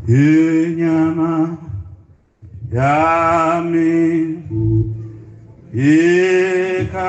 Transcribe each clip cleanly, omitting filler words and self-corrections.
Inyama yami ikhathele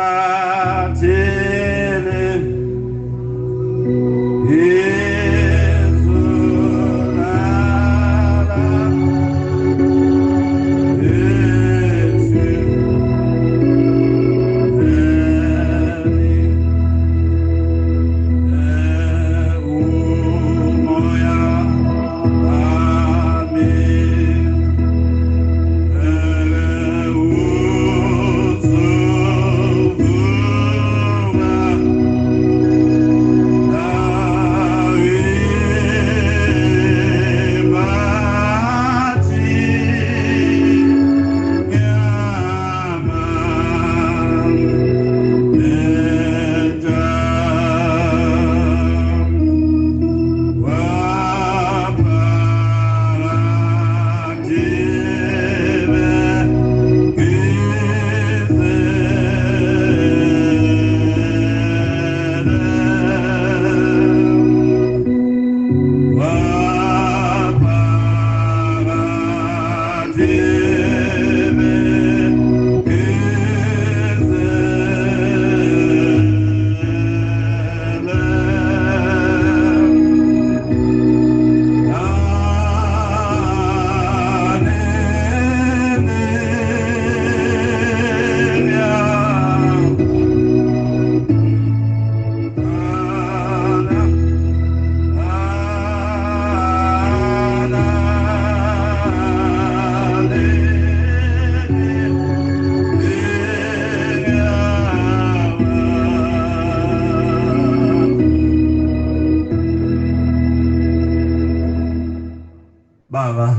Baba,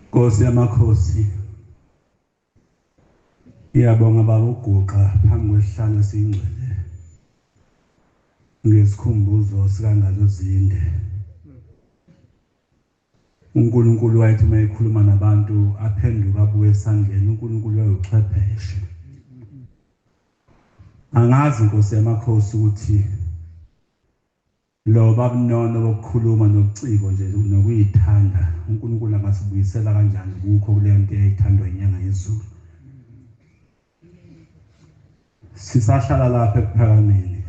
Nkosi yamakhosi, ngiyabonga Baba uguqa phambi kwesihlalo esingcwele ngesikhumbuzo sikaNgalozinde. uNkulunkulu wayethi uma ekhuluma nabantu aphenduka abuye esandleni. uNkulunkulu wayochwepheshe. Angazi Nkosi yamakhosi ukuthi lo babunono bokukhuluma nobuciko nje nokuyithanda uNkulunkulu angasibuyisela kanjani kukho kule nto eyayithandwa inyanga yezulu. Sisahlala lapha ekuphakameni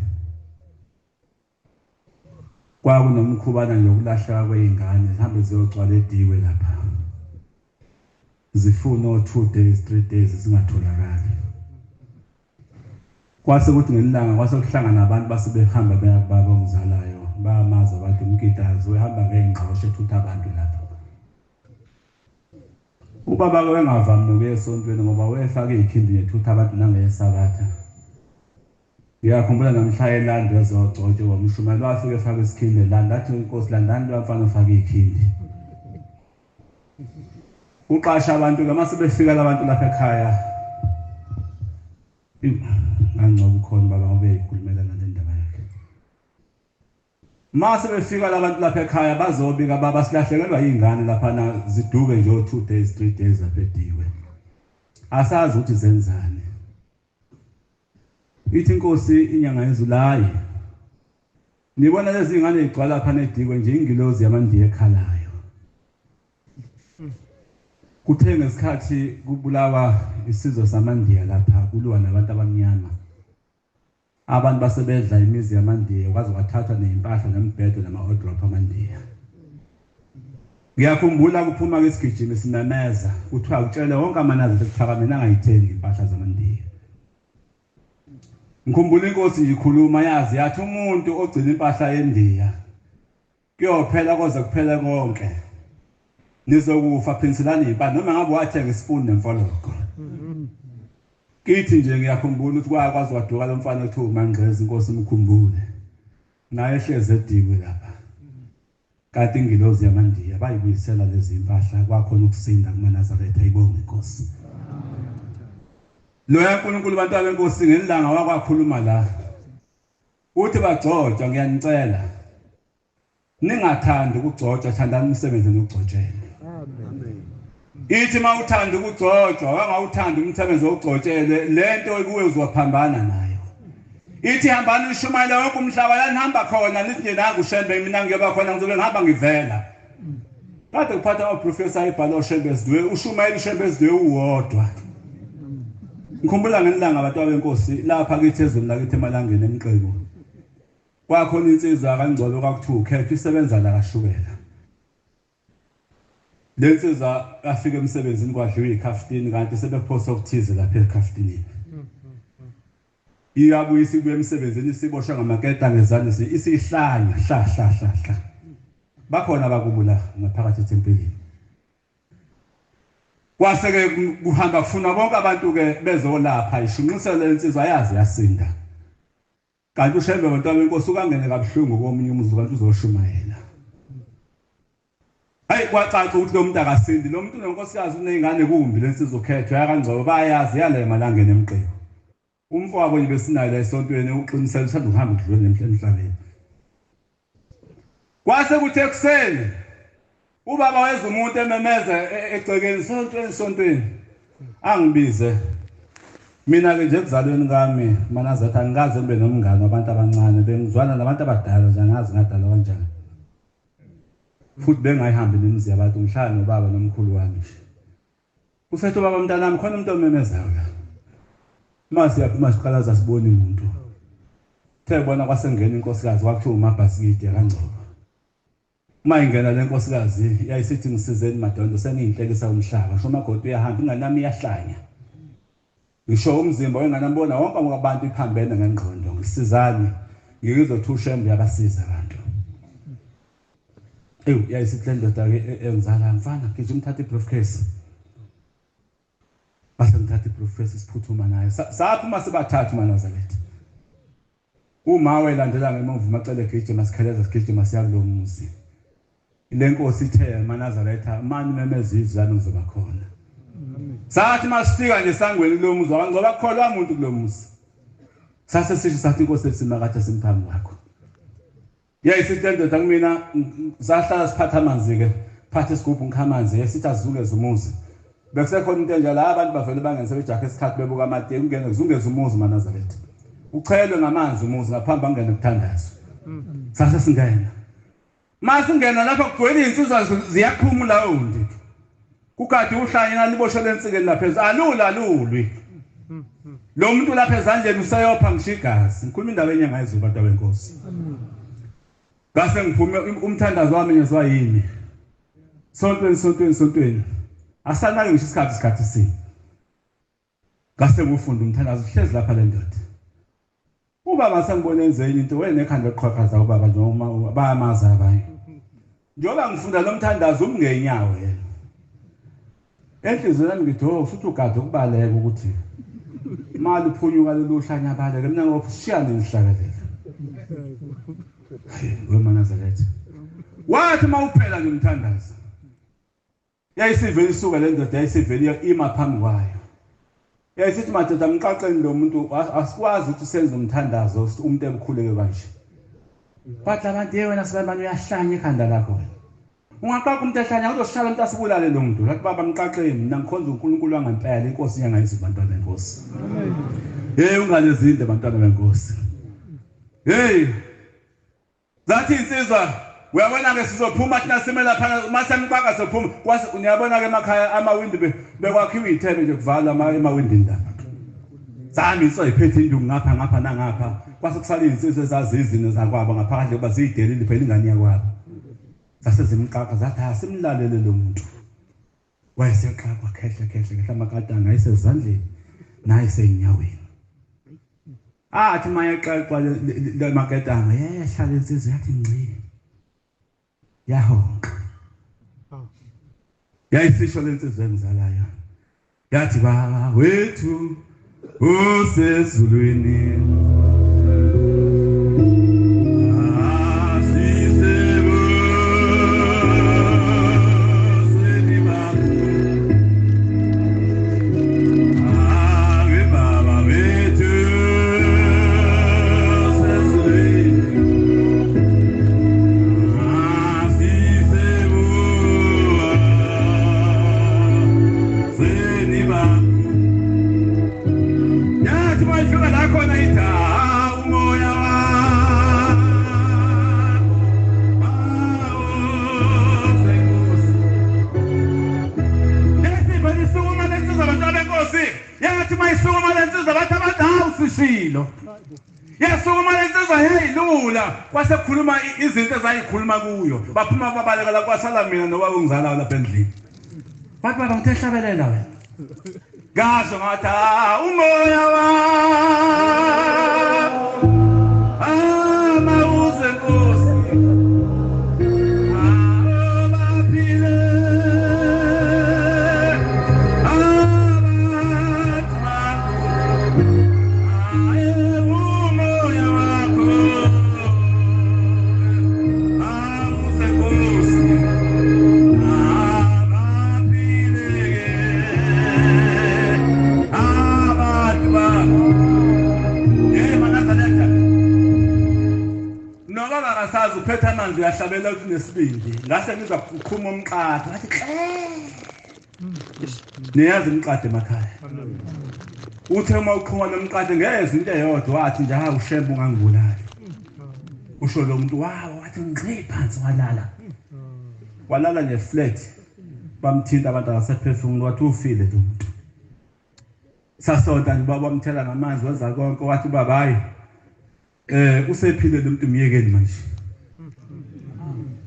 kwakunomkhubana nje wokulahleka kwey'ngane zihambe ziyogcwala ediwe lapha zifuna o-2 days 3 days zingatholakali. Kwase kuthi ngelanga kwase kuhlangana abantu base behamba beya kubaba omzalayo, bayamazi abantu umkitazi uhamba ngey'ngqosho ethutha abantu lapha. Ubaba-ke wengavami nokuya esontweni ngoba wefaka iy'khindi nethutha abantu nangesabatha. Ngiyakhumbula namhla elanda ezogcotshwa wamshumayeli wafika efaka isikhindi elanda, athi inkosi landani loya mfana ofake ikhindi. Uqasha abantu-ke mase befika labantu lapha ekhaya. Ngangcobo ukhona baba ngoba uyayikhulumela nale ndaba yakhe. Mase befika labantu lapha ekhaya bazobika baba silahlekelwa iy'ngane laphana ziduke nje o-2 days 3 days lapha ediwe. Asazi ukuthi zenzani. Ithi inkosi inyanga yezulu, hayi nibona lezi ngane igcwala lapha nedikwe nje ingilozi yamandiya ekhalayo. Kuthe ngesikhathi kubulawa isizwe samandiya lapha kuliwa nabantu abamnyama, abantu basebedla imizi yamandiya kwaze kwathathwa nezimpahla nemibhedo nama-odrop amandiya. Ngiyakhumbula kuphuma isigijimi simemeza kuthiwa kutshele wonke amanazi ekuphakameni angayithengi impahla zamandiya. Ngikhumbula inkosi nje ikhuluma yazi yathi umuntu ogcina impahla yendiya kuyophela koze kuphele konke, nizokufa phinselani impahla noma ngabe wathenga isipuni nemfologo. Kithi nje ngiyakhumbula ukuthi kwakwazi waduka lo mfana othiwa uMangqezi, inkosi imkhumbule, naye ehlezi ediwe lapha. Kanti ingilozi yamandiya bayibuyisela lezi impahla kwakhona ukusinda kumaNazaretha. Ayibonge inkosi. Loya uNkulunkulu bantu abenkosi ngelanga wakwakhuluma la uthi bagcotshwa, ngiyanicela ningathandi ukugcotshwa, thandani umsebenzi nokugcotshelwa. Amen. Ithi mawuthanda ukugcotshwa wangawuthanda umsebenzi ogcotshelwe, lento ekuwe uzophambana nayo. Ithi hambani nishumayele wonke umhlaba la nihamba khona nithi nje nangu uShembe mina ngiyoba khona ngizobe ngihamba ngivela. Kade kuphatha amaprofessor ayibhala oShembe Sizwe ushumayela uShembe Sizwe uwodwa. Ngikhumbula ngelanga abantu abenkosi lapha kithi ezweni lakithi emalangeni emqeku. Kwakhona insizwa kaNgcobo kwakuthiwa uKhetha isebenza la kaShukela. Le nsizwa yafika emsebenzini kwadliwa ikhaftini kanti sebephosa okuthize lapha ekhaftinini. Iyabuya isibuya emsebenzini isiboshwe ngamaketa ngezandla isihlanya hla hla hla hla. Bakhona abakubula ngaphakathi ethempelini. Kwase-ke kuhamba kufuna bonke abantu-ke bezolapha ishunqiselo lensizwa yazi yasinda. Kanti uShembe bantwana benkosi ukangene kabuhlungu komunye umuzi kanti uzoshumayela. Hayi kwacaca ukuthi lo muntu akasindi, lo muntu unonkosikazi uney'ngane kumbi lensizwa ukhethwa yakaNgcobo bayazi yale emalangeni emqeku. Umfowabo nje besinayo la esontweni uqinisela usanda ukuhamba ukudlula emhlabeni. Kwase kuthi ekuseni ubaba weza umuntu ememeza egcekeni sontweni sontweni angibize. Mina-ke nje ekuzalweni kwami Manazaretha angikaze ngibe nomngane wabantu abancane, bengizwana nabantu abadala nje angazi ngadalwa kanjani. Futhi bengayihambi nemizi yabantu ngihlala nobaba nomkhulu wami nje. Usethe ubaba mntanami khona umuntu omemezayo la. Mase yaphuma siqalaza sibone umuntu. Uthe bona kwasengena inkosikazi kwakuthiwa uMabhasikidi kaNgcobo. Uma ingena le nkosikazi yayisithi ngisizeni madondo sengiyinhlekisa umhlaba. Ngisho umakoti uyahamba ingane yami iyahlanya. Ngisho umzimba wengane ambona wonke abantu iphambene ngengqondo. Ngisizani ngizothi uShembe uyabasiza abantu. Ewu yayisithi le ndoda-ke engizala mfana gijima uthathe i-briefcase. Base ngithatha i-briefcase siphuthuma naye. Saphuma sibathathu Manazaretha. Uma welandela ngemuva umacele gijima sikheleza sigijima siya kulo muzi. Le nkosi ithe Manazaretha mani memeza izwi lami ngizoba khona. Sathi masifika nje sangweni kulo muzi ngoba kukholwa umuntu kulo muzi. Sase sisho sathi inkosi esimakade simphambi kwakho. Yayisithi le ndoda kumina sahlala siphatha amanzi-ke phatha isigubhu ngikha amanzi esithi azungeze umuzi. Bekusekhona into enjalo abantu bavele bangene sebejahe isikhathi bebuka amateki kungene kuzungeze umuzi Manazaretha. Uchelwe ngamanzi umuzi ngaphambi angene kuthandazwe. Sase singena. Masingena lapha kugcwele iy'nsizwa ziyaphumula undi. Kukade uhlanye naliboshelwe ensikeni lapha phezulu alula alulwi. Lo muntu lapha ezandleni useyopha ngisho igazi. Ngikhuluma indaba enyanga yezulu bantu benkosi. Ngase ngiphume umthandazo wami ngezwa yini. Sontweni sontweni sontweni. Asanake ngisho isikhathi sini. Ngase ngufunda umthandazo hlezi lapha le ndoda. Ubaba sengibone enze into wena ekhanda eqhwaqhaza ubaba noma bayamazi abanye. Njengoba ngifunda lo mthandazo umngenyawo yena. Enhliziyweni yami ngithi oh futhi ugade ukubaleka ukuthi mali uphunyuka lolu hlanya baleke mina ngokushiya ngihlakalela. WeManazaretha. Wathi mawuphela nje umthandazo. Yayisivele isuka le ndoda yayisivele ima phambi kwayo. Yayisithi madoda mqaqeni lo muntu asikwazi ukuthi senze umthandazo umuntu ebukhuleke kanje. Bathi abantu hey wena sibambani uyahlanya ekhanda lakho. Ungaqaqa umuntu ehlanya uzoshala umuntu asibulale lo muntu. Lathi baba mqaqeni mina ngikhonza uNkulunkulu wangempela inkosi inyanga bantwana benkosi. Hey ungalezinde bantwana benkosi. Hey zathi insizwa uyabona ke sizophuma thina sime lapha masemqaqa sophuma kwase niyabona ke emakhaya amawindi bekwakhiwa ithebe nje kuvalwa emawindini lapha. Sami insizwa iphethe induku ngapha ngapha nangapha kwase kusala izinsizwa ezazizini zakwabo ngaphakathi kuba ziyidelile phela ingane yakwabo. Sase zimqaqa zathi asimlalele lo muntu. Wayeseqaqwa khehle khehle khehle amakatanga ayisezandleni nayisenyaweni. Athi mayeqaqwa le maketanga yehla lensizwa yathi ngci. Yahonqa. Yayisisho lensizwa engizalayo. Yathi baba wethu osezulwini yathi mayifika la khona ithi isilo. Yasukuma lensizwa yayilula, kwase kukhuluma izinto ezayikhuluma kuyo. Baphuma babalekela, kwasala mina nobaba ongizalayo lapha endlini. Bathi baba ngithe hlabelela wena. Ngasho ngathi umoya wami mawuze Nkosi, abaphile abantu bakho, umoya wakho awuze Nkosi, abaphile abantu bakho. Nobaba akasazi uphethe amanzi uyahlabela uthi nesibindi. Ngase ngizwa kuqhuma umqatha ngathi kle. Niyazi imqatha emakhaya. Uthe uma uqhuma lo mqatha ngezwe into eyodwa wathi nje hawu Shembe ungangibulali. Usho lo muntu wawo wathi ngqi phansi walala. Walala nje flat. Bamthinta abantu akasephefumula wathi ufile lo muntu. Sasonta nje baba bamthela ngamanzi wenza konke wathi baba hayi usephile lo muntu myekeni manje.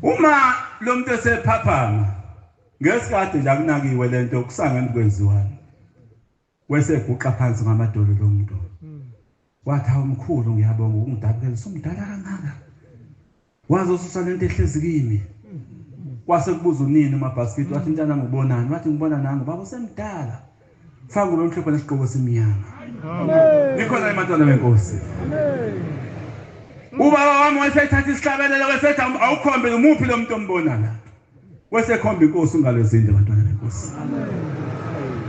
Uma lo muntu esephaphama ngesikade nje akunakiwe lento kusangene kwenziwani. Weseguqa phansi ngamadolo lo muntu. Wathi hawu mkhulu ngiyabonga ukungidabukela usumdala kangaka. Wazosusa lento ehlezi kimi. Kwase kubuza unini umabhasikiti wathi mntana ngubonani? Wathi ngibona nangu baba usemdala. Faka lo mhlophe nesigqoko simnyama. Nikhona emantwana benkosi. Ubaba wami wasethatha isihlabelelo wesetha awukhombe umuphi lo muntu ombona la. Wesekhomba inkosi ungalezinde bantwana benkosi.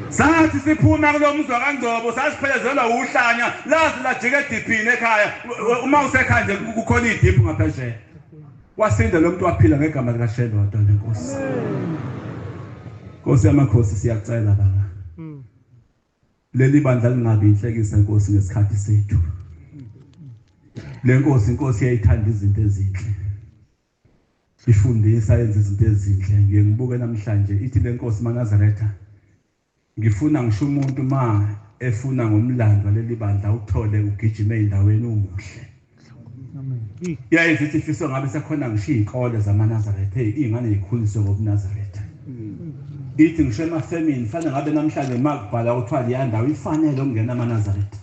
Sathi siphuma kulo muzwa kaNgcobo sasiphelezelwa uhlanya lazi lajika ediphini ekhaya. Uma usekhaya nje kukhona idiphu ngaphesheya. Wasinda lo muntu waphila ngegama likaShembe bantwana benkosi. Nkosi yamakhosi siyacela baba. Leli bandla lingabi inhlekisa Nkosi ngesikhathi sethu. Le Nkosi inkosi yayithanda izinto ezinhle. Ifundisa yenza izinto ezinhle. Ngiye ngibuke namhlanje ithi le Nkosi maNazaretha ngifuna ngisho umuntu ma efuna ngomlando leli bandla uthole ugijime endaweni umuhle. Yayithi ifiso ngabe sekhona ngisho izikole zamaNazaretha, izingane zikhuliswe ngobuNazaretha. Ithi ngisho emafemini fanele ngabe namhlanje makubhala kuthiwa leya ndawo ifanele ukungena amaNazaretha.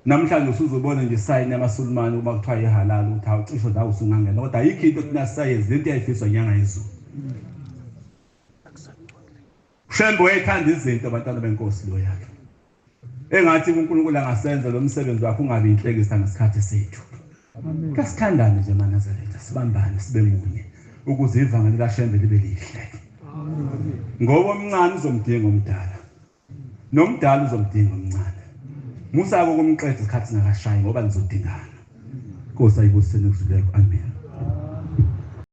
Namhlanje usuzobona nje sign yamaSulumane uma kuthiwa ihalal ukuthi awucisho la usungangena, kodwa ayikho into thina sisayenza lento yayifiswa inyanga yezulu. Shembe wayethanda izinto abantwana benkosi lo yakhe. Engathi uNkulunkulu angasenza lo msebenzi wakhe ungabi inhlekisa ngesikhathi sethu. Kasithandane nje maNazaretha, sibambane sibe munye ukuze ivangeli kaShembe libe lihle. Ngoba omncane uzomdinga omdala, nomdala uzomdinga omncane. Musa ukumqeda isikhathi singakashayi ngoba nizodingana. Nkosi ayibusise nikuzuleko. Amen.